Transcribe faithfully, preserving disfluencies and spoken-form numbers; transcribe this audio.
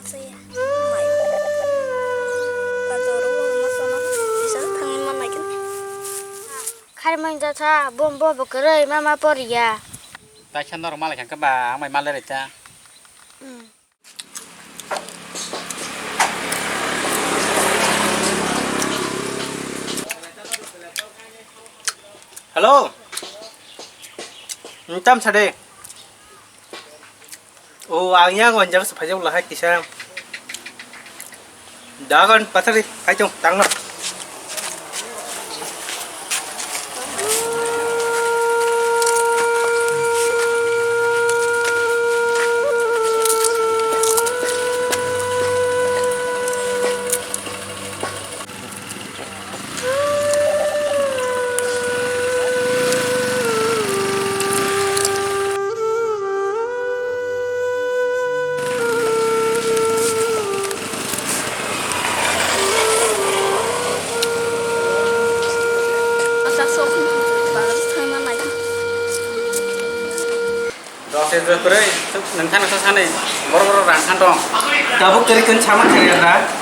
Kharmani jatha bom bo bo kwrwi mama poriya. Taisa norok malai kha ba ang bai malai rita. Hello. Tam sade. O, ang yang wanjak sa phajak lahai kisa. Dagon pathari, hai chong, tangno. Rosel rw kwrwi, nung thani sa sani, borok borok rang khan tong. Tabuk kwrwi kwrwi sama thangya da.